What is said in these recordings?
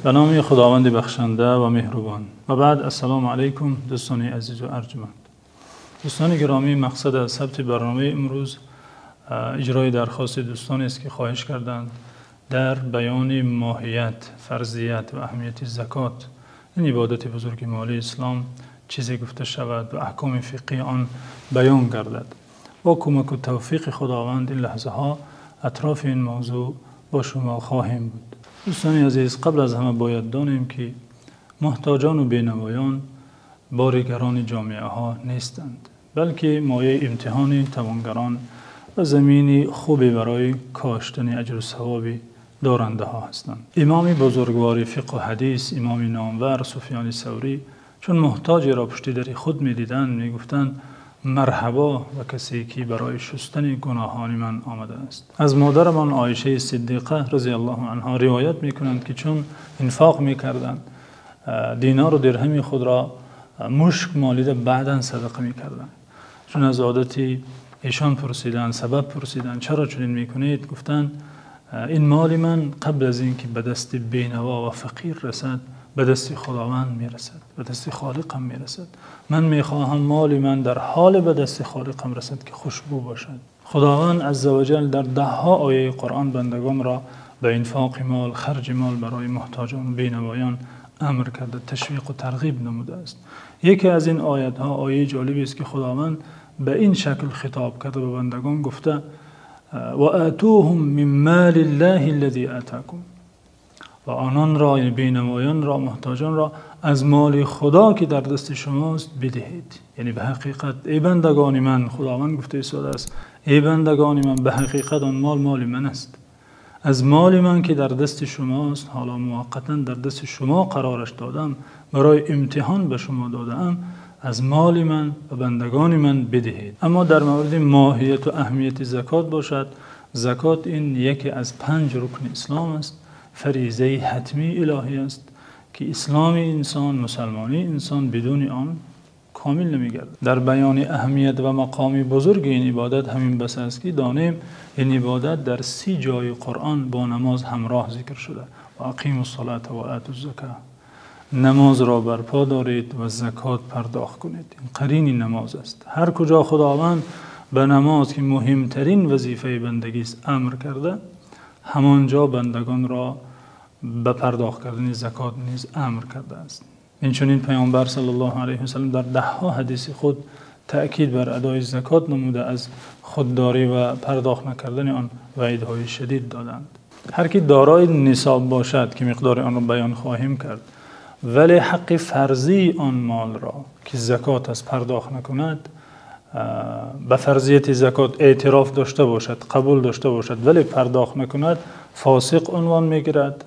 Ба номи Худованди бахшанда ва меҳрубон. Ва баъд, ассалому алайкум, дӯстони азиз ва арҷманд. Дӯстони гиромӣ, мақсад аз сабти барномаи имрӯз иҷрои дархости дӯстоне аст, ки хоҳиш карданд дар баёни моҳият, фарзият ва аҳамияти закот, ин ибодати бузурги молии ислом, чизе гуфта шавад ва аҳкоми фиқҳии он баён гардад. Бо кӯмак ва тавфиқи Худованд ин лаҳзаҳо атрофи ин мавзӯъ бо шумо хоҳем буд. Дӯстони азиз, қабл аз ҳама бояд донем, ки муҳтоҷон ва бенавоён боригарони ҷомеаҳо нестанд, балки мояи имтиҳони тавонгарон ва замини хубе барои коштани аҷру савоби дорандаҳо ҳастанд. Имоми бузургвори фиқҳ ва ҳадис, имоми номвар Суфёни Саврӣ, чун муҳтоҷеро пушти дари худ медиданд, мегуфтанд: марҳабо ба касе ки барои шустани гуноҳони ман омадааст. Аз модарамон Оиша Сиддиқа розияллоҳу анҳо ривоят мекунанд, ки чун инфоқ мекарданд, динор ва дирҳами худро мушк молида баъдан садақа мекарданд. Чун аз одати эшон пурсиданд, сабаб пурсиданд, чаро чунин мекунед? Гуфтанд: ин моли ман қабл аз инки ба дасти бенаво ва фақир расад, ба дасти Худованд мерасад, ба дасти Холиқам мерасад. Ман мехоҳам моли ман дар ҳоле ба дасти Холиқам расад, ки хушбӯ бошад. Худованд азза ва ҷалл дар даҳҳо ояти Қуръон бандагонро ба инфоқи мол, харҷи мол барои муҳтоҷон ва бенавоён амр карда, ташвиқ ва тарғиб намудааст. Яке аз ин оятҳо ояти ҷолибе аст, ки Худованд ба ин шакл хитоб карда ба бандагон гуфта: ва отуҳум мин молиллаҳи аллазӣ отокум, ва ононро, яъне бенавоёнро, муҳтоҷонро аз моли Худо, ки дар дасти шумост, бидиҳед. Яъне ба ҳақиқат, эй бандагони ман, Худованд гуфта истодааст: эй бандагони ман, ба ҳақиқат он мол, моли ман аст. Аз моли ман, ки дар дасти шумост, ҳоло муваққатан дар дасти шумо қарораш додам, барои имтиҳон ба шумо додаам, аз моли ман ба бандагони ман бидиҳед. Аммо дар мавриди моҳият ва аҳамияти закот бошад, закот ин яке аз панҷ рукни ислом аст, фаризаи ҳатмии илоҳӣ аст, ки исломи инсон, мусулмонии инсон бидуни он комил намегардад. Дар баёни аҳамият ва мақоми бузурги ин ибодат ҳамин бас аст, ки донем ин ибодат дар 30 ҷои Қуръон бо намоз ҳамроҳ зикр шуда. Ва ақимус-салота ва отуз-закот. Намозро барпо доред ва закот пардохт кунед. Ин қарини намоз аст. Ҳар куҷо Худованд ба намоз, ки муҳимтарин вазифаи бандагӣ аст, амр карда, ҳамонҷо бандагонро ба пардохт кардани закот низ амр кардааст. Инчунин Паёмбар саллаллоҳу алайҳи васаллам дар даҳҳо ҳадиси худ таъкид бар адои закот намуда, аз худдорӣ ва пардохт накардани он ваъидҳои шадид додаанд. Ҳар ки дорои нисоб бошад, ки миқдори онро баён хоҳем кард, вале ҳаққи фарзии он молро, ки закот аст, пардохт накунад, ба фарзияти закот эътироф дошта бошад, қабул дошта бошад, вале пардохт накунад, фосиқ унвон мегирад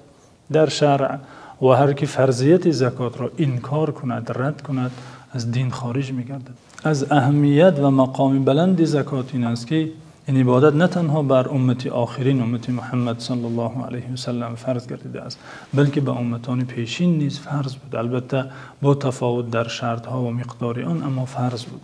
дар шаръ, ва ҳар ки фарзияти закотро инкор кунад, рад кунад, аз дин хориҷ мегардад. Аз аҳамият ва мақоми баланди закот ин аст, ки ин ибодат на танҳо бар уммати охирин, уммати Муҳаммад саллаллоҳу алайҳи васаллам фарз гардидааст, балки ба умматони пешин низ фарз буд. Албатта бо тафовут дар шартҳо ва миқдори он, аммо фарз буд.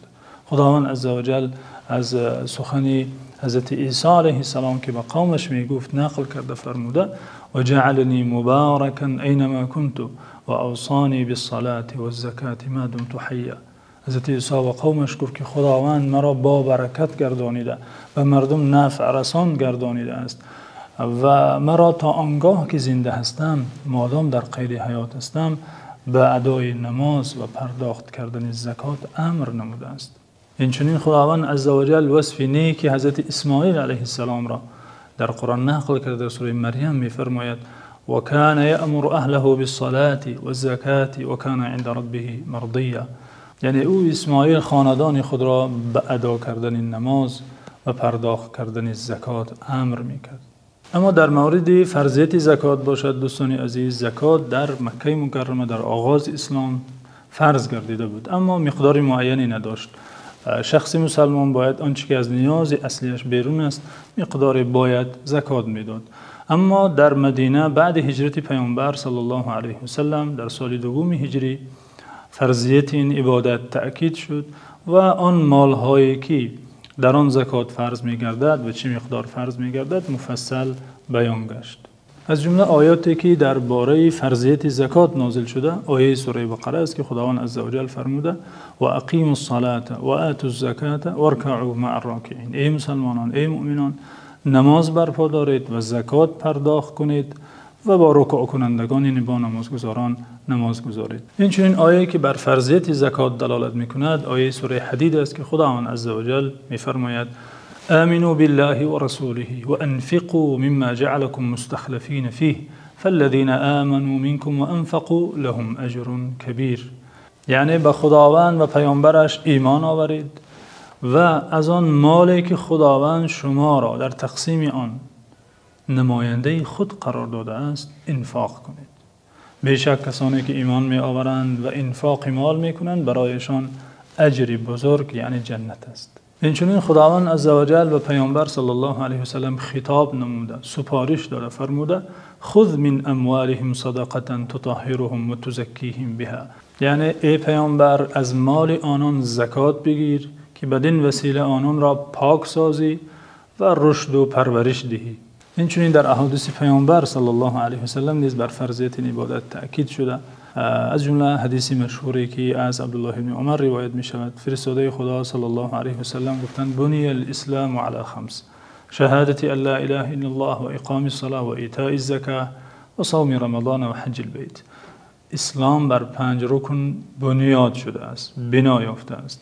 Худованд азза ва ҷалл аз сухани Ҳазрати Исо алайҳиссалом, ки ба қавмаш мегуфт, нақл карда фармуда: ва ҷаъаланӣ муборакан айнамо кунту ва авсонӣ биссалоти ваззакоти мо думту ҳаййа. Ҳазрати Исо ба қавмаш гуфт, ки Худованд маро бо баракат гардонида, ба мардум нафърасон гардонидааст ва маро то он гоҳ ки зинда ҳастам, модом дар қайди ҳаёт ҳастам, ба адои намоз ва пардохт кардани закот амр намудааст. Инчунин Худованд азза ва ҷалл васфи неки Ҳазрати Исмоил алайҳиссаломро дар Қуръон нақл карда, дар сураи Марям мефармояд: ва кона яъмуру аҳлаҳу биссалоти ваззакоти ва кона ъинда роббиҳи марзийя. Яъне ӯ Исмоил хонадони худро ба адо кардани намоз ва пардохт кардани закот амр мекард. Аммо дар мавриди фарзияти закот бошад, дӯстони азиз, закот дар Маккаи Мукаррама дар оғози ислом фарз гардида буд, аммо миқдори муайяне надошт. Шахси мусулмон бояд он чи ки аз ниёзи аслиаш берун аст, миқдоре бояд закот медод. Аммо дар Мадина баъди ҳиҷрати Паёмбар саллаллоҳу алайҳи васаллам дар соли дуюми ҳиҷрӣ фарзияти ин ибодат таъкид шуд ва он молҳое ки дар он закот фарз мегардад ва чӣ миқдор фарз мегардад, муфассал баён гашт. Аз ҷумла оятҳое ки дар бораи фарзияти закот нозил шуда, ояти сураи Бақара аст, ки Худованд азза ва ҷалл фармуда: ва ақимус-салата ва отуз-заката варкаъу маъар-рокиъин. Эй мусулмонон, эй мӯъминон, намоз барпо доред ва закот пардохт кунед ва бо рукӯъкунандагон, яъне бо намозгузорон намоз гузоред. Инчунин ояте ки бар фарзияти закот далолат мекунад, ояти сураи Ҳадид аст, ки Худованд азза ва ҷалл мефармояд: آمنوا بالله ورسوله وأنفقوا مما جعلكم مستخلفين فيه فالذين آمنوا منكم وأنفقوا لهم أجر كبير. Яъне ба Худованд ва паёмбараш имон оваред ва аз он моле ки Худованд шуморо дар тақсими он намояндаи худ қарор додааст инфоқ кунед. Бешак касоне ки имон меоваранд ва инфоқи мол мекунанд, барояшон аҷри бузург, яъне ҷаннат аст. Инчунин Худованд азза ва ҷалл ба паёмбар саллаллоҳу алайҳи васаллам хитоб намуда, супориш дода, фармуда: خذ من أموالهم صدقة تطهرهم وتزكيهم بها. Яъне эй паёмбар, аз моли онон закот бигир, ки бад-ин васила ононро пок созӣ ва рушд ва парвариш диҳӣ. Инчунин дар аҳодиси паёмбар саллаллоҳу алайҳи васаллам низ бар фарзияти ин ибодат таъкид шуда. Аз ҷумла ҳадиси машҳуре ки аз Абдуллоҳ ибни Умар ривоят мешавад, фиристодаи Худо саллаллоҳу алайҳи васаллам гуфтанд: بني الإسلام على خمس: شهادة أن لا إله إلا الله وإقام الصلاة وإيتاء الزكاة وصوم رمضان وحج البيت. Ислом бар панҷ рукн бунёд шудааст, бино ёфтааст.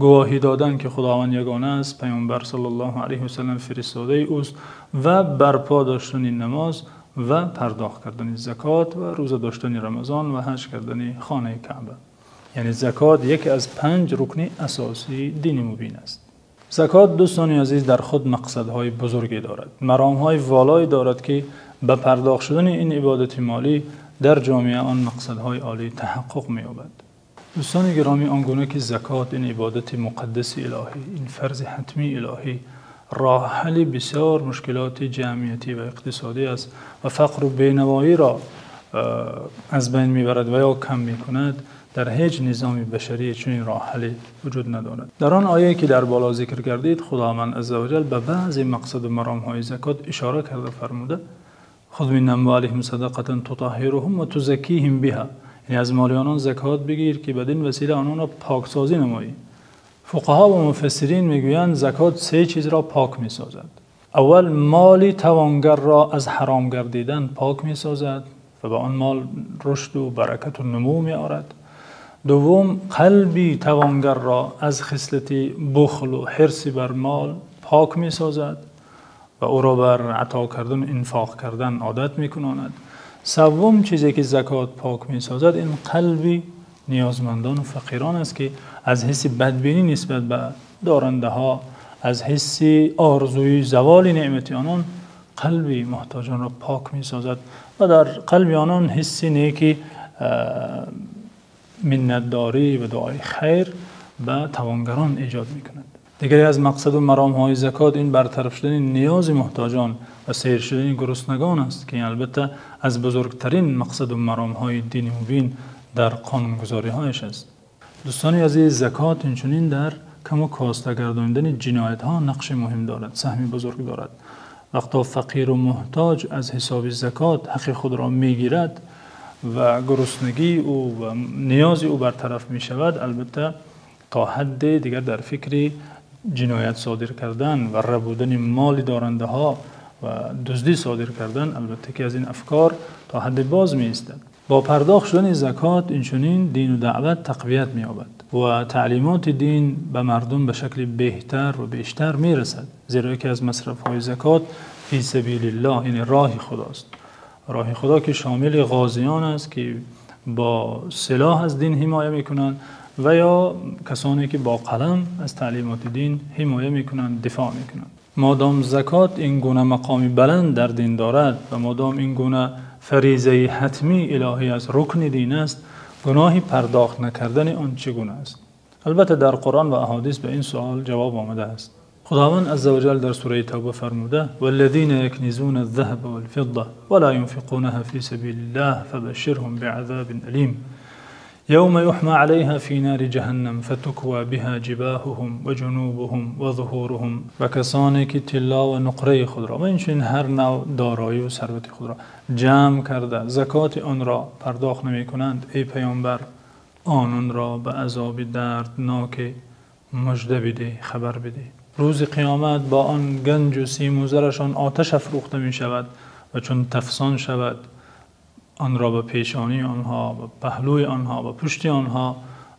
Гувоҳӣ додан ки Худованд ягона аст, паёмбар саллаллоҳу алайҳи васаллам фиристодаи ӯст ва барпо доштани намоз ва пардохт кардани закот ва рӯза доштани Рамазон ва ҳаҷ кардани хонаи Каъба. Яъне закот яке аз панҷ рукни асосии дини мубин аст. Закот, дӯстони азиз, дар худ мақсадҳои бузурге дорад, маромҳои волое дорад, ки ба пардохт шудани ин ибодати молӣ дар ҷомеа он мақсадҳои олӣ таҳаққуқ меёбад. Дӯстони гиромӣ, он гуна ки закот, ин ибодати муқаддаси илоҳӣ, ин фарзи ҳатмии илоҳӣ, роҳи ҳалли бисёр мушкилоти ҷамъиятӣ ва иқтисодӣ аст ва фақр ва бенавоиро аз байн мебарад ва ё кам мекунад, дар ҳеҷ низоми башарӣ чунин роҳи ҳалле вуҷуд надорад. Дар он ояте ки дар боло зикр кардед, Худованд азза ва ҷалл ба баъзе мақсад ва маромҳои закот ишора карда, фармуда: خذ من أموالهم صدقة تطهرهم وتزكيهم بها. Яъне аз моли онон закот бигир, ки бад-ин васила ононро поксозӣ намоӣ. Фуқаҳо ва муфассирин мегӯянд, закот се чизро пок месозад. Аввал, моли тавонгарро аз ҳаром гардидан пок месозад ва ба он мол рушд ва баракат ва нумӯ меорад. Дуввум, қалби тавонгарро аз хислати бухл ва ҳирс бар мол пок месозад ва ӯро бар ато кардан ва инфоқ кардан одат мекунад. Севвум, чизе ки закот пок месозад, ин қалби ниёзмандон ва фақирон аст, ки аз ҳисси бадбинӣ нисбат ба дорандаҳо, аз ҳисси орзӯи заволи неъмати онон қалби муҳтоҷонро пок месозад ва дар қалби онон ҳисси некӣ, миннатдорӣ ва дуои хайр ба тавонгарон эҷод мекунад. Дигаре аз мақсад ва маромҳои закот ин бартараф шудани ниёзи муҳтоҷон ва сер шудани гуруснагон аст, ки албатта аз бузургтарин мақсад ва маромҳои дини мубин дар қонунгузориҳояш аст. Дӯстони азиз, закот инчунин дар кам ва коста гардондани ҷиноятҳо нақши муҳим дорад, саҳми бузург дорад. Вақте фақир ва муҳтоҷ аз ҳисоби закот ҳаққи худро мегирад ва гуруснагии ӯ ва ниёзи ӯ бартараф мешавад, албатта то ҳадди дигар дар фикри ҷиноят содир кардан ва рабудани моли дорандаҳо ва дуздӣ содир кардан, албатта ки аз ин афкор то ҳадди боз меистад. Бо пардохт шудани закот инчунин дин ва даъват тақвият меёбад ва таълимоти дин ба мардум ба шакли беҳтар ва бештар мерасад, зеро яке аз масрафҳои закот фи сабилиллоҳ, яъне роҳи Худост. Роҳи Худо ки шомили ғозиён аст, ки бо силоҳ аз дин ҳимоят мекунанд ва ё касоне ки бо қалам аз таълимоти дин ҳимоят мекунанд, дифоъ мекунанд. Модом закот ин гуна мақоми баланд дар дин дорад ва модом ин гуна фаризаи ҳатмии илоҳӣ аз рукни дин аст, гуноҳи пардохт накардани он чӣ гуна аст? Албатта дар Қуръон ва аҳодис ба ин савол ҷавоб омадааст. Худованд азза ва ҷалл дар сураи Тавба фармуда: والذين يكنزون الذهب والفضة ولا ينفقونها في سبيل الله فبشرهم بعذاب أليم. يوم يحمى عليها في نار جهنم فتكوى بها جباههم وجنوبهم وظهورهم. Ва касоне ки тилло ва нуқраи худро ва инчунин ҳар навъ дороӣ ва сарвати худро ҷамъ карда закоти онро пардохт намекунанд, эй паёмбар, ононро ба азоби дарднок мужда бидеҳ, хабар бидеҳ. Рӯзи қиёмат бо он ганҷ ва сим ва зарашон оташ афрӯхта мешавад ва чун тафсон шавад онро ба пешонии онҳо, ба паҳлӯи онҳо, ба пушти онҳо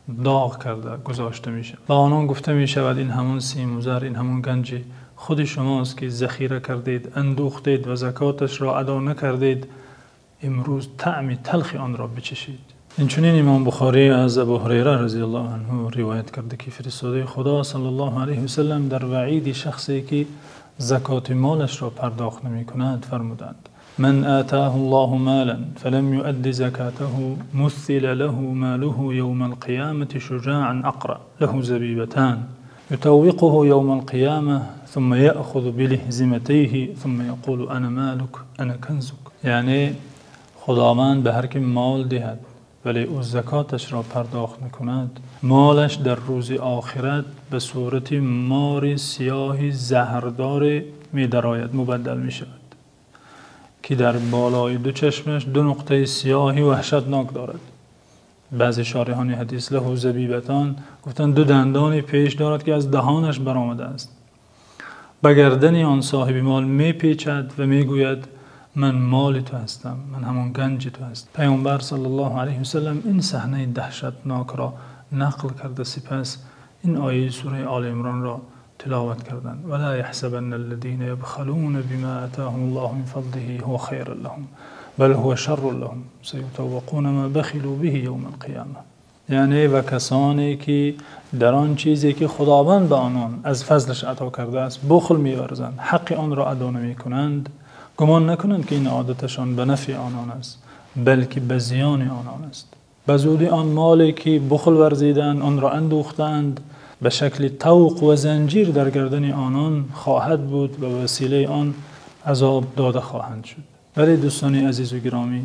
доғ карда гузошта мешавад. Ба онон гуфта мешавад: ин ҳамон сим ва зар, ин ҳамон ганҷи худи шумост ки захира кардед, андӯхтед ва закоташро адо накардед. Имрӯз таъми талхи онро бичашед. Инчунин имом Бухорӣ аз Абу Ҳурайра разияллоҳу анҳу ривоят карда ки фиристодаи Худо саллаллоҳу алайҳи васаллам дар ваъиди шахсе ки закоти молашро пардохт намекунад фармуданд: من آتاه الله مالا فلم يؤد زكاته مثل له ماله يوم القيامة شجاعا أقرع له زبيبتان يطوقه يوم القيامة ثم يأخذ بلهزمتيه ثم يقول أنا مالك أنا كنزك. Яъне Худованд ба ҳар ки мол диҳад вале ӯ закоташро пардохт накунад, молаш дар рӯзи охират ба сурати мори сиёҳи заҳрдор медарояд, мубаддал мешавад, ки дар болои ду чашмаш ду нуқтаи сиёҳи ваҳшатнок дорад. Баъзе шориҳони ҳадис له زبیبتان гуфтанд ду дандони пеш дорад ки аз даҳонаш баромадааст. Ба гардани он соҳиби мол мепечад ва мегӯяд: ман моли ту ҳастам, ман ҳамон ганҷи ту ҳастам. Паёмбар саллаллоҳу алайҳи васаллам ин саҳнаи даҳшатнокро нақл карда, сипас ин ояи сураи Оли Имронро тиловат карданд: ولا يحسبن الذين يبخلون بما آتاهم الله من فضله هو خيرا لهم بل هو شر لهم سيطوقون ما بخلوا به يوم القيامة. Яъне ва касоне ки дар он чизе ки Худованд ба онон аз фазлаш ато кардааст бухл меварзанд, ҳаққи онро адо намекунанд, гумон накунанд ки ин одаташон ба нафъи онон аст, балки ба зиёни онон аст. Ба зудӣ он моле ки бухл варзиданд, онро андӯхтаанд, ба шакли тавқ ва занҷир дар гардани онон хоҳад буд ва ба василаи он азоб дода хоҳанд шуд. Вале дӯстони азиз ва гиромӣ,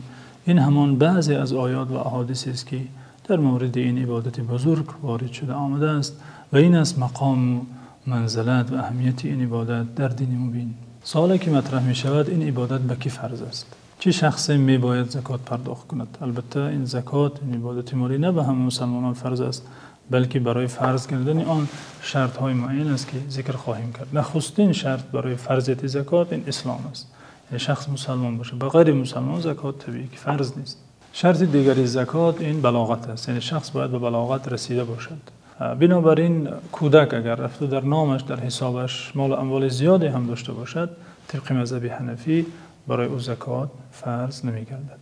ин ҳамон баъзе аз оёт ва аҳодис аст ки дар мавриди ин ибодати бузург ворид шуда омадааст ва ин аст мақом ва манзилат ва аҳамияти ин ибодат дар дини мубин. Саволе ки матраҳ мешавад: ин ибодат ба кӣ фарз аст? Чӣ шахсе мебояд закот пардохт кунад? Албатта ин закот, ин ибодати молӣ на ба ҳама мусулмонон фарз аст, балки барои фарз кардани он шартҳои муайян аст ки зикр хоҳем кард. Нахустин шарт барои фарзияти закот ин ислом аст, яъне шахс мусулмон бошад. Ба ғайри мусулмон закот табиӣ ки фарз нест. Шарти дигари закот ин балоғат аст, яъне шахс бояд ба балоғат расида бошад. Бинобар ин кӯдак агар рафта дар номаш, дар ҳисобаш мол ва амволи зиёде ҳам дошта бошад, тибқи мазҳаби ҳанафӣ барои ӯ закот фарз намегардад.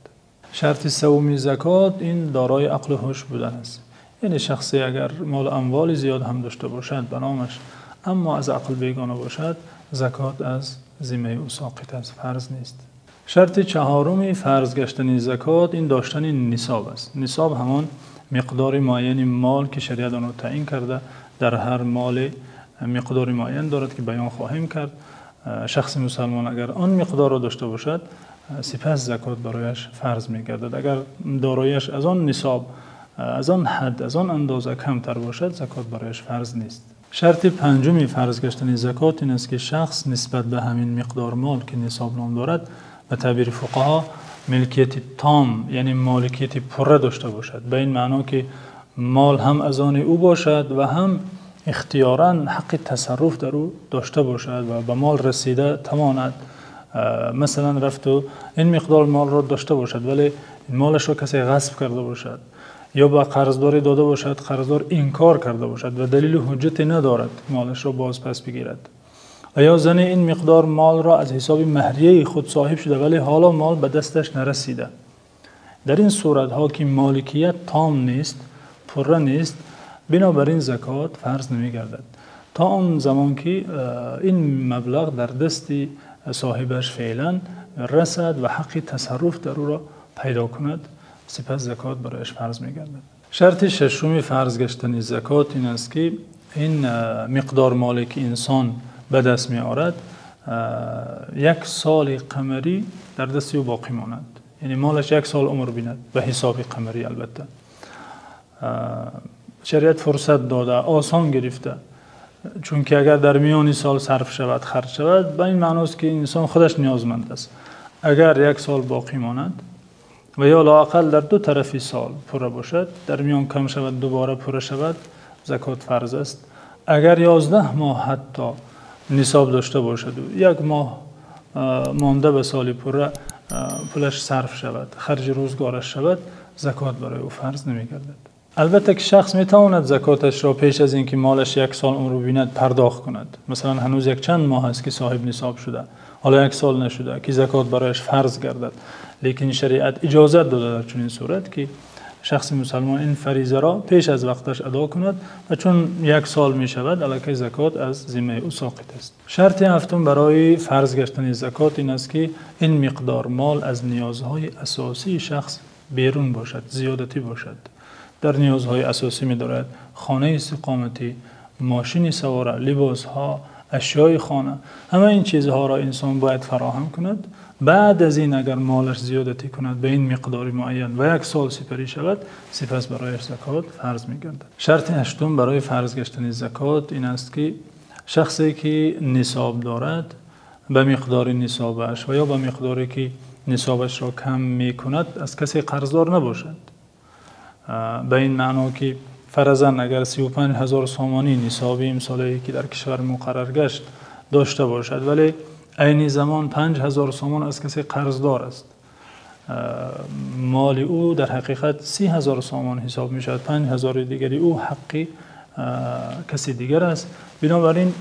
Шарти сеюми закот ин дорои ақл ва ҳуш будан аст, яъне шахсе агар мол ва амволи зиёд ҳам дошта бошад ба номаш, аммо аз ақл бегона бошад, закот аз зиммаи ӯ соқит аст, фарз нест. Шарти чаҳоруми фарз гаштани закот ин доштани нисоб аст. Нисоб ҳамон миқдори муайяни мол ки шариат онро таъйин карда, дар ҳар мол миқдори муайян дорад ки баён хоҳем кард. Шахси мусулмон агар он миқдорро дошта бошад, сипас закот барояш фарз мегардад. Агар дорояш аз он нисоб, аз он ҳад, аз он андоза камтар бошад, закот барояш фарз нест. Шарти панҷуми фарз гаштани закот ин аст ки шахс нисбат ба ҳамин миқдор мол ки нисоб ном дорад, ба таъбири фуқаҳо милкияти том, яъне моликияти пурра дошта бошад, ба ин маъно ки мол ҳам аз они ӯ бошад ва ҳам ихтиёран ҳаққи тасарруф дар ӯ дошта бошад ва ба мол расида тавонад. Масалан рафт ва ин миқдор молро дошта бошад, вале молашро касе ғасб карда бошад ё ба қарздоре дода бошад, қарздор инкор карда бошад ва далели ҳуҷҷате надорад молашро боз пас бигирад. Ва ё зане ин миқдор молро аз ҳисоби маҳрияи худ соҳиб шуда, вале ҳоло мол ба дасташ нарасида. Дар ин суратҳо ки моликият том нест, пурра нест, бинобар ин закот фарз намегардад то он замон ки ин маблағ дар дасти соҳибаш феълан расад ва ҳаққи тасарруф дар ӯро пайдо кунад, сипас закот барояш фарз мегардад. Шарти шашуми фарз гаштани закот ин аст ки ин миқдор моле ки инсон ба даст меорад, як соли қамарӣ дар дасти ӯ боқӣ монад, яъне молаш як сол умр бинад ба ҳисоби қамарӣ. Албатта Шариат фурсат дода, осон гирифта. Чунки агар дар миёни сол сарф шавад, харҷ шавад, ба ин маъност ки инсон худаш ниёзманд аст. Агар як сол боқӣ монад ва ё лоақал дар ду тарафи сол пур бошад, дар миён кам шавад, дубора пур шавад, закот фарз аст. Агар 11 моҳ ҳатто нисоб дошта бошад ва як моҳ монда ба соли пур пулаш сарф шавад, харҷи рӯзгораш шавад, закот барои ӯ фарз намегардад. Албатта ки шахс метавонад закоташро пеш аз инки молаш як сол умр бибинад пардохт кунад. Масалан ҳанӯз як чанд моҳ аст ки соҳиби нисоб шуда, ҳоло як сол нашуда ки закот барояш фарз гардад. Лекин шариат иҷозат додааст дар чунин сурат ки шахси мусулмон ин фаризаро пеш аз вақташ адо кунад ва чун як сол мешавад аллакай закот аз зиммаи ӯ соқит аст. Шарти ҳафтум барои фарз гаштани закот ин аст ки ин миқдор мол аз ниёзҳои асосии шахс берун бошад, зиёдатӣ бошад. Дар ниёзҳои асосӣ медорад хонаи истиқоматӣ, мошини савора, либосҳо, ашёи хона. Ҳама ин чизҳоро инсон бояд фароҳам кунад. Баъд аз ин агар молаш зиёдатӣ кунад ба ин миқдори муайян ва як сол сипарӣ шавад, сипас барояш закот фарз мегардад. Шарти ҳаштум барои фарз гаштани закот ин аст ки шахсе ки нисоб дорад ба миқдори нисобаш ва ё ба миқдоре ки нисобашро кам мекунад аз касе қарздор набошад. Ба ин маъно ки фарзан агар 35 ҳазор сомонӣ нисоби имсолае ки дар кишвар муқаррар гашт дошта бошад, вале айни замон 5 ҳазор сомон аз касе қарздор аст, моли ӯ дар ҳақиқат 30 ҳазор сомон ҳисоб мешавад, 5 ҳазори дигари ӯ ҳаққи каси дигар аст. Бинобар ин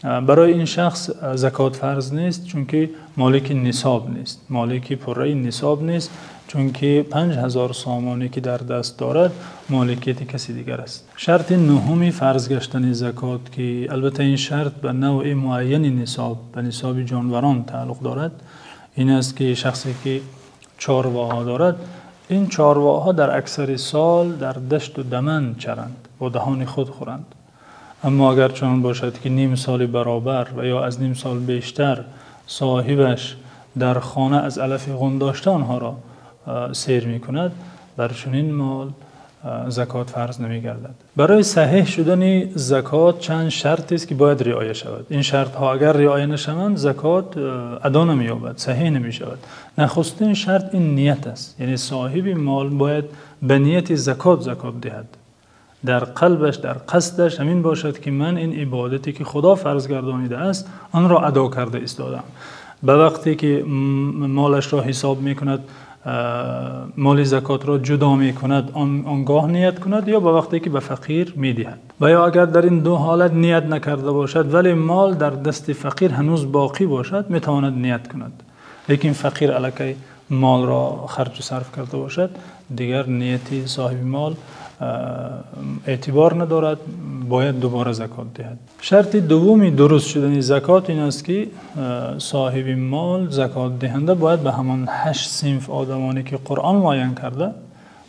барои ин шахс закот фарз нест, чунки молики нисоб нест, молики пурраи нисоб нест, чунки 5 ҳазор сомонӣ ки дар даст дорад моликияти каси дигар аст. Шарти нӯҳуми фарз гаштани закот ки албатта ин шарт ба навъи муайяни нисоб, ба нисоби ҷонварон тааллуқ дорад, ин аст ки шахсе ки чорвоҳо дорад, ин чорвоҳо дар аксари сол дар дашту даман чаранд, бо даҳони худ хӯранд. Аммо агар чунон бошад ки ним соли баробар ва ё аз ним сол бештар соҳибаш дар хона аз алафи ғун дошта онҳоро сер мекунад, бар чунин мол закот фарз намегардад. Барои саҳеҳ шудани закот чанд шарт аст ки бояд риоя шавад. Ин шартҳо агар риоя нашаванд, закот адо намеёбад, саҳеҳ намешавад. Нахустин шарт ин ният аст, яъне соҳиби мол бояд ба нияти закот закот диҳад. Дар қалбаш, дар қасдаш ҳамин бошад ки ман ин ибодате ки Худо фарз гардонидааст онро адо карда истодам. Ба вақте ки молашро ҳисоб мекунад, моли закотро ҷудо мекунад, он гоҳ ният кунад, ё ба вақте ки ба фақир медиҳад. Ва ё агар дар ин ду ҳолат ният накарда бошад, вале мол дар дасти фақир ҳанӯз боқӣ бошад, метавонад ният кунад. Лекин фақир аллакай молро харҷ сарф карда бошад, дигар нияти соҳиби мол эътибор надорад, бояд дубора закот диҳад. Шарти дуввуми дуруст шудани закот ин аст ки соҳиби мол, закот диҳанда, бояд ба ҳамон 8 синф одамоне ки Қуръон муайян карда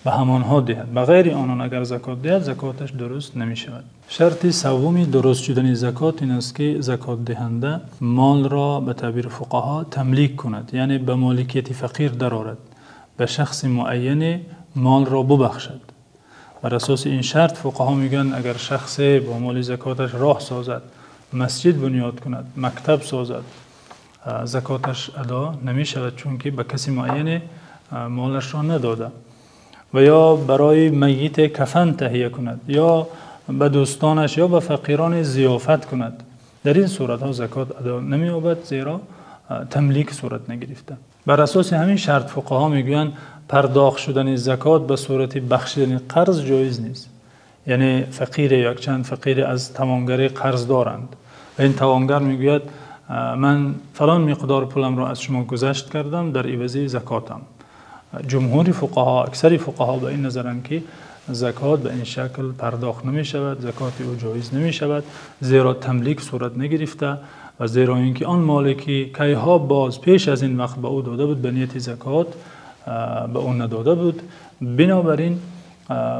ба ҳамонҳо диҳад. Ба ғайри онон агар закот диҳад, закоташ дуруст намешавад. Шарти севуми дуруст шудани закот ин аст ки закот диҳанда молро ба таъбири фуқаҳо тамлик кунад, яъне ба моликияти фақир дарорад, ба шахси муайяне молро бубахшад. Бар асоси ин шарт фуқаҳо мегӯянд агар шахсе бо моли закоташ роҳ созад, масҷид бунёд кунад, мактаб созад, закоташ адо намешавад, чунки ба каси муайяне молашро надода. Ва ё барои майит кафан таҳия кунад, ё ба дӯстонаш ё ба фақирон зиёфат кунад. Дар ин суратҳо закот адо намеёбад, зеро тамлик сурат нагирифта. Бар асоси ҳамин шарт фуқаҳо мегӯянд пардохт шудани закот ба сурати бахшидани қарз ҷоиз нест. Яъне фақире ё чанд фақире аз тавонгаре қарз доранд ва ин тавонгар мегӯяд ман фалон миқдор пуламро аз шумо гузашт кардам дар ивази закотам. Ҷумҳури фуқаҳо, аксари фуқаҳо ба ин назаранд ки закот ба ин шакл пардохт намешавад, закоти ӯ ҷоиз намешавад, зеро тамлик сурат нагирифта ва зеро инки он моле ки кайҳо боз пеш аз ин вақт ба ӯ дода буд ба нияти закот ба ӯ надода буд. Бинобар ин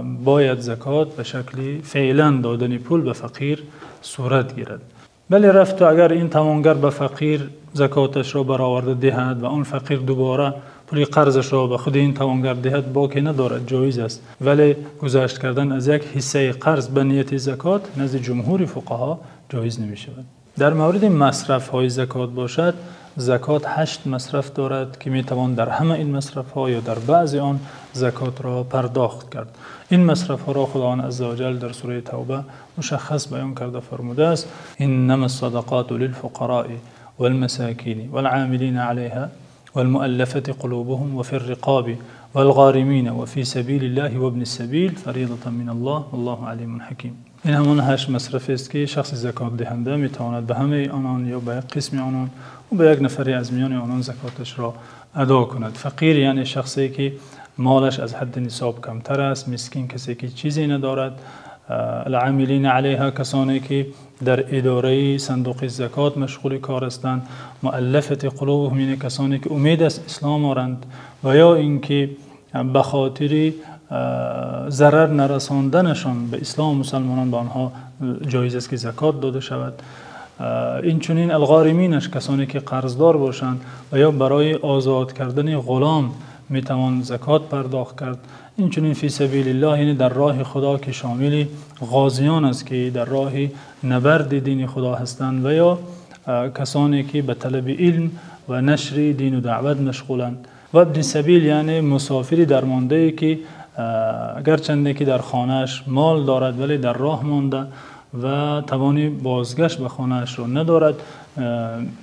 бояд закот ба шакли феълан додани пул ба фақир сурат гирад. Бале рафт агар ин тавонгар ба фақир закоташро бароварда диҳад ва он фақир дубора Пули қарзашро ба худи ин тавонгар диҳад, боке надорад, ҷоиз аст. Вале гузашт кардан аз як ҳиссаи қарз ба нияти закот назди ҷумҳури фуқаҳо ҷоиз намешавад. Дар мавриди масрафҳои закот бошад, закот 8 масраф дорад, ки метавон дар ҳамаи ин масрафҳо ё дар баъзе он закотро пардохт кард. Ин масрафҳоро Худованд азза ва ҷалл дар сураи Тавба мушаххас баён карда фармудааст: иннамас-садақоту лилфуқарои вал-масокини вал-омилина алайҳо вал-муаллафати қулубуҳум ва фир-риқоби вал-ғоримина ва фи сабилиллоҳи вабнис-сабил фаризатан миналлоҳ валлоҳу алимун ҳаким. Ин ҳамон 8 масраф аст, ки шахси закотдиҳанда метавонад ба ҳамаи онон ё ба як қисми онон ва ба як нафаре аз миёни онон закоташро адо кунад. Фақир яъне шахсе ки молаш аз ҳадди нисоб камтар аст, мискин касе ки чизе надорад, ал-омилина алайҳо касоне ки дар идораи сандуқи закот машғули кор ҳастанд, муаллафати қулубуҳум яъне касоне ки умед аст ислом оранд ва ё инки ба хотири зарар нарасонданашон ба ислом ва мусулмонон ба онҳо ҷоиз аст ки закот дода шавад. Инчунин ал-ғориминаш касоне ки қарздор бошанд ва ё барои озод кардани ғулом метавон закот пардохт кард. Инчунин фи сабилиллоҳ яъне дар роҳи Худо, ки шомили ғозиён аст, ки дар роҳи набарди дини Худо ҳастанд ва ё касоне ки ба талаби илм ва нашри дин ва даъват машғуланд. Ва ибни сабил яъне мусофири дармондае ки агарчанде ки дар хонааш мол дорад, вале дар роҳ монда ва тавони бозгашт ба хонаашро надорад,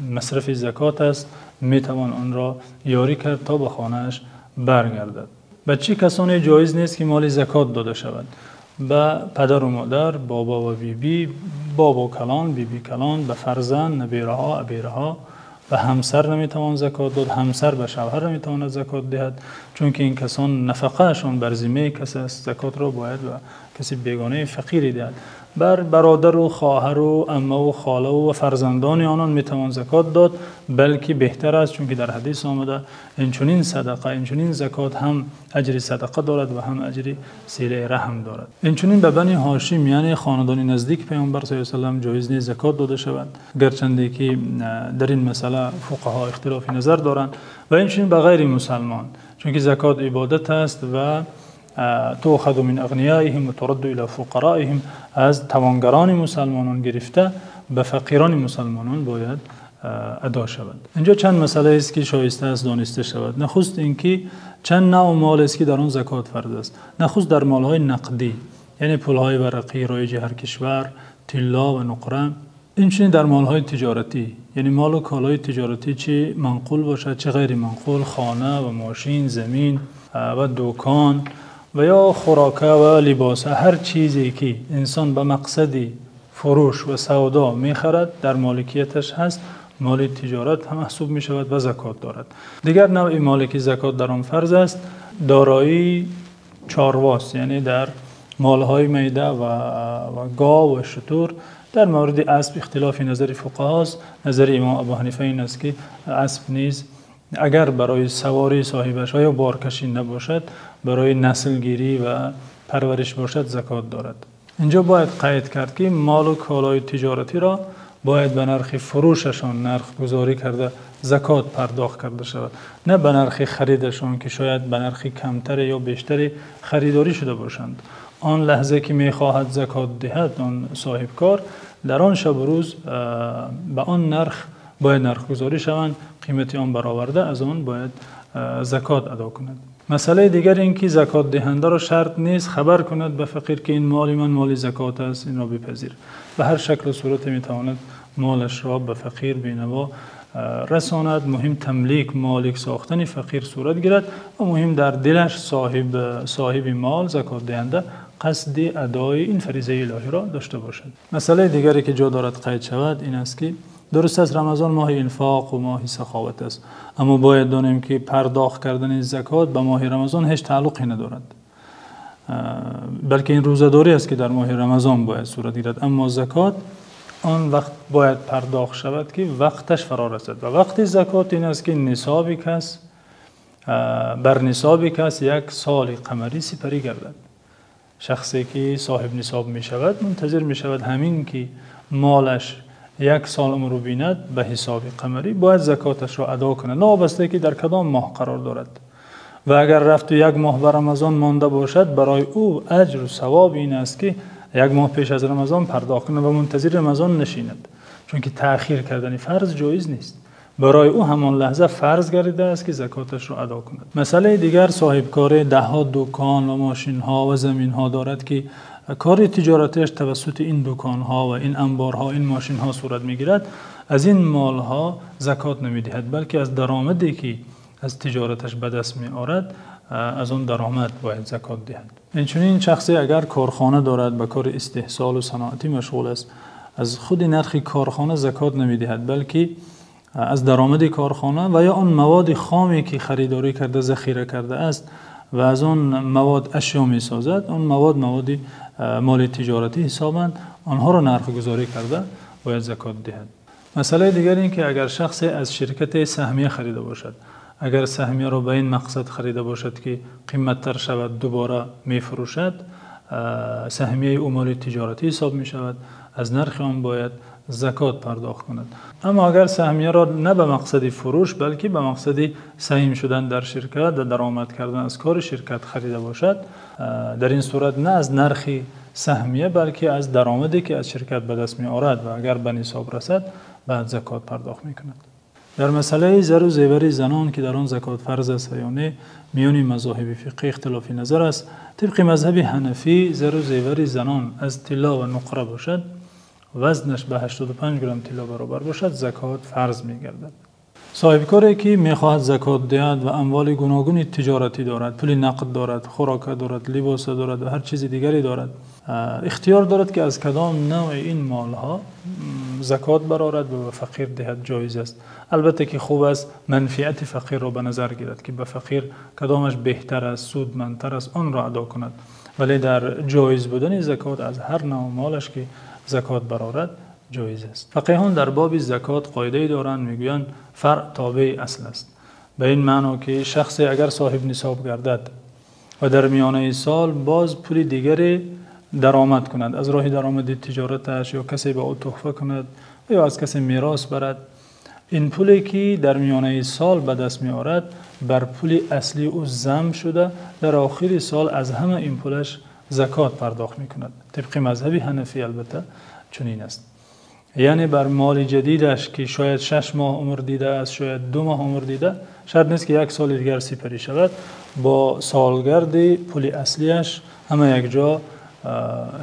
масрафи закот аст, метавон онро ёрӣ кард то ба хонааш баргардад. Ба чӣ касоне ҷоиз нест ки моли закот дода шавад? Ба падару модар, бобо ва бибӣ, бобо калон, бибӣ калон, ба фарзанд, набераҳо, абераҳо. Ба ҳамсар наметавон закот дод, ҳамсар ба шавҳар наметавонад закот диҳад, чунки ин касон нафақаашон бар зиммаи кас аст. Закотро бояд ба каси бегонаи фақире диҳад. Бар бародар ва хоҳар ва амма ва хола ва фарзандони онон метавон закот дод, балки беҳтар аст, чунки дар ҳадис омада инчунин садақа, инчунин закот ҳам аҷри садақа дорад ва ҳам аҷри силаи раҳм дорад. Инчунин ба Бани Ҳошим яъне хонадони наздик Паёмбар саллаллоҳу алайҳи васаллам ҷоиз нест закот дода шавад, гарчанде ки дар ин масъала фуқаҳо ихтилофи назар доранд. Ва инчунин ба ғайри мусулмон, чунки закот ибодат аст ва туъхазу мин ағнияиҳим ва турадду ила фуқароиҳим, аз тавонгарони мусулмонон гирифта ба фақирони мусулмонон бояд адо шавад. Инҷо чанд масъала аст ки шоиста аст дониста шавад. Нахуст инки чанд навъ мол аст ки дар он закот фарз аст. Нахуст дар молҳои нақдӣ, яъне пулҳои варақӣ роиҷи ҳар кишвар, тилло ва нуқра. Инчунин дар молҳои тиҷоратӣ, яъне мол ва колои тиҷоратӣ чӣ манқул бошад чӣ ғайри манқул, хона ва мошин, замин ва дӯкон ва ё хӯрока ва либос, ҳар чизе ки инсон ба мақсади фурӯш ва савдо мехарад дар моликияташ ҳаст, моли тиҷорат ҳам маҳсуб мешавад ва закот дорад. Дигар навъи моле ки закот дар он фарз аст дороии чорвост, яъне дар молҳои майда ва гов ва шутур. Дар мавриди асп ихтилофи назари фуқаҳост. Назари имом Абу Ҳанифа ин аст ки асп низ агар барои савории соҳибаш ва ё боркашӣ набошад, барои наслгирӣ ва парвариш бошад, закот дорад. Инҷо бояд қайд кард ки мол ва колои тиҷоратиро бояд ба нархи фурӯшашон нархгузорӣ карда закот пардохт карда шавад, на ба нархи харидашон ки шояд ба нархи камтар ё бештаре харидорӣ шуда бошанд. Он лаҳза ки мехоҳад закот диҳад он соҳибкор, дар он шабу рӯз ба он нарх бояд нархгузорӣ шаванд, қимати он бароварда аз он бояд закот адо кунад. Масъалаи дигар ин ки закотдиҳандаро шарт нест хабар кунад ба фақир ки ин моли ман моли закот аст, инро бипазир. Ба ҳар шакл ва сурате метавонад молашро ба фақир бенаво расонад. Муҳим тамлик, молик сохтани фақир сурат гирад ва муҳим дар дилаш соҳиби мол, закотдиҳанда қасди адои ин фаризаи илоҳиро дошта бошад. Масъалаи дигаре ки ҷо дорад қайд шавад ин аст ки дуруст аст Рамазон моҳи инфоқ ва моҳи саховат аст, аммо бояд донем ки пардохт кардани закот ба моҳи Рамазон ҳеҷ тааллуқе надорад, балки ин рӯзадорӣ аст ки дар моҳи Рамазон бояд сурат гирад. Аммо закот он вақт бояд пардохт шавад ки вақташ фаро расад ва вақти закот ин аст ки нисоби кас бар нисоби кас як соли қамарӣ сипарӣ гардад. Шахсе ки соҳиби нисоб мешавад мунтазир мешавад ҳамин ки молаш Як сол умр бинад ба ҳисоби қамарӣ бояд закоташро адо кунад, новобаста ки дар кадом моҳ қарор дорад. Ва агар рафт ва як моҳ ба Рамазон монда бошад, барои ӯ аҷру савоб ин аст, ки як моҳ пеш аз Рамазон пардохт кунад ва мунтазири Рамазон нишинад. Чунки таъхир кардани фарз ҷоиз нест. Барои ӯ ҳамон лаҳза фарз гардидааст, ки закоташро адо кунад. Масъалаи дигар, соҳибкор даҳҳо дӯкон ва мошинҳо ва заминҳо дорад, ки кори тиҷоратиаш тавассути ин дӯконҳо ва ин анборҳо, ин мошинҳо сурат мегирад. Аз ин молҳо закот намедиҳад, балки аз даромаде ки аз тиҷораташ ба даст меорад, аз он даромад бояд закот диҳад. Инчунин шахсе агар корхона дорад, ба кори истеҳсол ва саноатӣ машғул аст, аз худи нархи корхона закот намедиҳад, балки аз даромади корхона ва ё он маводи хоме ки харидорӣ карда, захира кардааст ва аз он мавод ашё месозад, он мавод маводи моли тиҷоратӣ ҳисобанд, онҳоро нархгузорӣ карда бояд закот диҳад. Масъалаи дигар ин ки агар шахсе аз ширкат саҳмия харида бошад, агар саҳмияро ба ин мақсад харида бошад, ки қиматтар шавад дубора мефурӯшад, саҳмияи ӯ моли тиҷоратӣ ҳисоб мешавад, аз нархи он бояд закот пардохт кунад. Аммо агар саҳмияро на ба мақсади фурӯш, балки ба мақсади саҳим шудан дар ширкат ва даромад кардан аз кори ширкат харида бошад, дар ин сурат на аз нархи саҳмия, балки аз даромаде ки аз ширкат ба даст меорад ва агар ба нисоб расад, баъд закот пардохт мекунад. Дар масъалаи зару зевари занон, ки дар он закот фарз аст ё не, миёни мазоҳиби фиқҳӣ ихтилофи назар аст. Тибқи мазҳаби ҳанафӣ зару зевари занон аз тилло ва нуқра бошад, вазнаш ба 85 грамм тилло баробар бошад, закот фарз мегардад. Соҳибкоре ки мехоҳад закот диҳад ва амволи гуногуни тиҷоратӣ дорад, пули нақд дорад, хӯрока дорад, либос дорад ва ҳар чизи дигаре дорад, ихтиёр дорад, ки аз кадом навъи ин молҳо закот барорад ва ба фақир диҳад, ҷоиз аст. Албатта ки хуб аст манфиати фақирро ба назар гирад, ки ба фақир кадомаш беҳтар аст, судмандтар аст, онро адо кунад. Вале дар ҷоиз будани закот аз ҳар навъ молаш ки закот барорад ҷоиз аст. Фақеҳон дар боби закот қоидае доранд, мегӯянд фаръ тобеи асл аст. Ба ин маъно ки шахсе агар соҳиби нисоб гардад ва дар миёнаи сол боз пули дигаре даромад кунад, аз роҳи даромади тиҷораташ ё касе ба ӯ туҳфа кунад ё аз касе мерос барад, ин пуле ки дар миёнаи сол ба даст меорад бар пули аслии ӯ зам шуда, дар охири сол аз ҳама ин пулаш закот пардохт мекунад. Тибқи мазҳаби ҳанафӣ албатта чунин аст. Яъне бар моли ҷадидаш ки шояд 6 моҳ умр дидааст, шояд 2 моҳ умр дида, шарт нест ки як соли дигар сипарӣ шавад, бо солгарди пули аслияш ҳама якҷо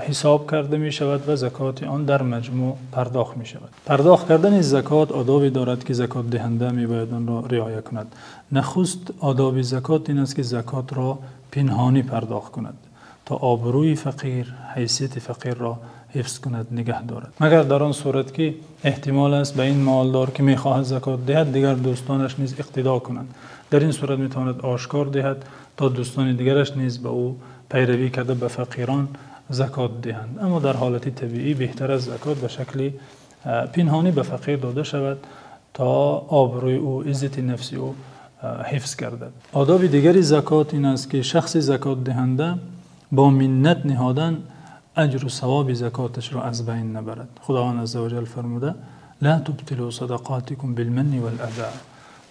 ҳисоб карда мешавад ва закоти он дар маҷмӯъ пардохт мешавад. Пардохт кардани закот одобе дорад, ки закотдиҳанда мебояд онро риоя кунад. Нахуст одоби закот ин аст, ки закотро пинҳонӣ пардохт кунад, то обрӯи фақир, ҳайсияти фақирро ҳифз кунад, нигаҳ дорад. Магар дар он сурат ки эҳтимол аст ба ин молдор ки мехоҳад закот диҳад, дигар дӯстонаш низ иқтидо кунанд. Дар ин сурат метавонад ошкор диҳад, то дӯстони дигараш низ ба ӯ пайравӣ карда ба фақирон закот диҳанд. Аммо дар ҳолати табиӣ беҳтар аст закот ба шакли пинҳонӣ ба фақир дода шавад, то обрӯи ӯ, иззати нафси ӯ ҳифз гардад. Одоби дигари закот ин аст, ки шахси закотдиҳанда бо миннат ниҳодан аҷру савоби закоташро аз байн набарад. Худованд азза ва ҷалл фармуда: ла тубтилу садақотикум билманни вал-аза.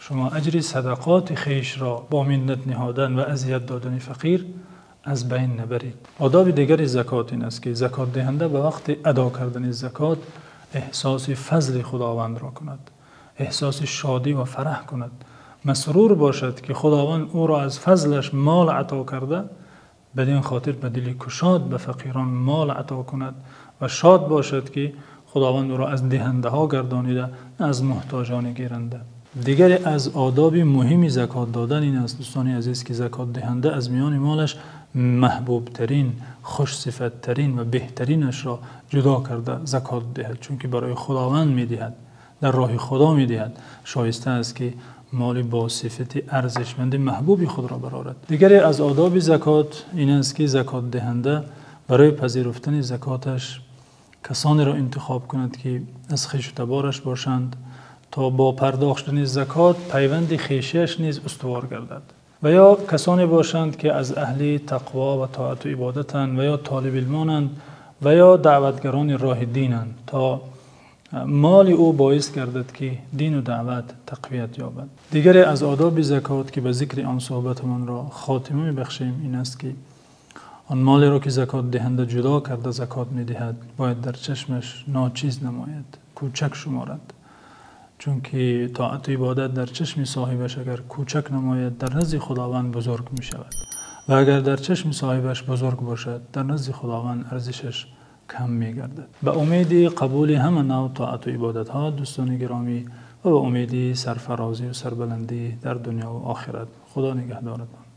Шумо аҷри садақоти хешро бо миннат ниҳодан ва азият додани фақир аз байн набаред. Одоби дигари закот ин аст, ки закотдиҳанда ба вақти адо кардани закот эҳсоси фазли Худовандро кунад, эҳсоси шодӣ ва фараҳ кунад, масрур бошад, ки Худованд ӯро аз фазлаш мол ато карда, бад-ин хотир ба дили кушод ба фақирон мол ато кунад ва шод бошад, ки Худованд ӯро аз диҳандаҳо гардонида, на аз муҳтоҷони гиранда. Дигаре аз одоби муҳими закот додан ин аст, дӯстони азиз, ки закотдиҳанда аз миёни молаш маҳбубтарин, хушсифаттарин ва беҳтаринашро ҷудо карда закот диҳад, чунки барои Худованд медиҳад, дар роҳи Худо медиҳад. Шоиста аст, ки моли бо сифати арзишманди маҳбуби худро барорад. Дигаре аз одоби закот ин аст, ки закотдиҳанда барои пазируфтани закоташ касонеро интихоб кунад, ки аз хешу табораш бошанд, то бо пардохтани закот пайванди хешиаш низ устувор гардад, ва ё касоне бошанд, ки аз аҳли тақво ва тоат ва ибодатанд, ва ё толиби илмонанд, ва ё даъватгарони роҳи динанд, то Моли ӯ боис гардад, ки дин ва даъват тақвият ёбад. Дигаре аз одоби закот, ки ба зикри он суҳбатамонро хотима мебахшем, ин аст, ки он молеро, ки закотдиҳанда ҷудо карда закот медиҳад, бояд дар чашмаш ночиз намояд, хурд шуморад. Чунки тоат ва ибодат дар чашми соҳибаш агар хурд намояд, дар назди Худованд бузург мешавад ва агар дар чашми соҳибаш бузург бошад, дар назди Худованд арзишаш кам мегардад. Ба умеди қабули ҳама навъ тоат ва ибодатҳо, дӯстони гиромӣ, ва ба умеди сарфарозӣ ва сарбаландӣ дар дунё ва охират. Худо нигаҳдоратон.